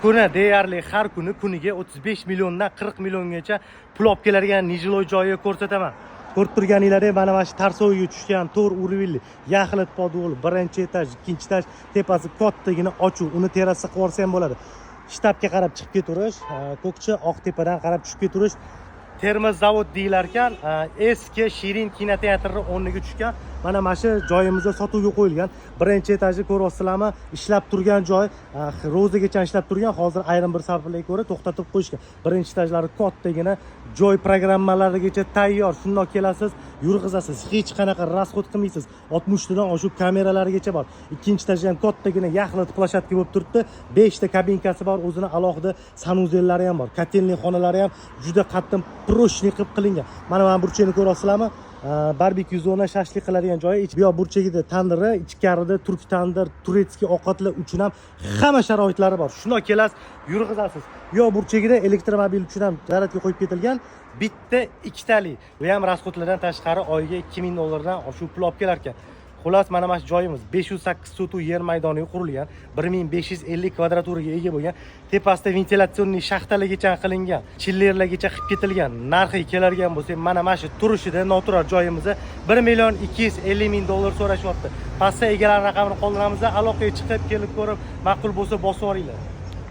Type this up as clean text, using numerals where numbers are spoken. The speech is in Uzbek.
Kuni deyarli har kuni kuniga 35 milliondan 40 milliongacha pul olib keladigan нежилой joyi ko'rsataman. Ko'rib turganinglardek, mana shu Tarsoyga tushgan 4 уровень li yaxlit podvol, birinchi etaj, ikkinchi etaj, tepasi kattagina ochuv, uni terrasa qilib yuborsa ham bo'ladi. Shtabga qarab chiqib ketaverish, Ko'kcha Oqtepadan qarab tushib ketaverish. Termiz zavod deyilar ekan, eski Shirin kinoteatri o'rniga tushgan. Mana shu joyimizda sotuvga qo'yilgan. Birinchi etajni ko'ryapsizlarmi? Ishlab turgan joy, ro'zagacha ishlab turgan, hozir ayrim bir sabablarga ko'ra to'xtatib qo'yishgan. Birinchi etajlari kattagina, joy programmalarigacha tayyor. Shundoq kelasiz, yurg'izasiz, hech qanaqa расход qilmaysiz. 60 tadan oshiq kameralarigacha bor. Ikkinchi etajda ham kattagina yaxlit площадка bo'lib turibdi. 5 ta kabinkasi bor, o'zini alohida санузел lari ham bor. Котельный xonalari ham juda qattiq, прочный qilib qilingan. Mana burchakni ko'ryapsizlarmi? Barbekyu zona, shashlik qiladigan joyi. Bu yoq burchagida tandiri, ichkarida turk tandir, турецкий ovqatlar uchun ham hamma sharoitlari bor. Shundoq kelasiz, yurg'izasiz. Bu yoq burchagida elektromobil uchun ham zaryadga qo'yib ketilgan bitta, ikkitalik. Bu ham расход lardan tashqari oyiga 2000 dollardan oshiq pul olib kelar ekan. Xullas, mana shu joyimiz 508 sotuv yer maydoniga qurilgan, 1550 kvadraturaga ega bo'lgan, tepasida вентиляционный shaxtalargacha qilingan, chillerlargacha qilib ketilgan. Narxiga keladigan bo'lsak, mana shu turishida noturar joyimizda 1 million 250 ming dollar so'rashyapti. Pastda egalar raqamini qoldiramiz, aloqaga chiqib, kelib ko'rib, ma'qul bo'lsa bosib yuboringlar.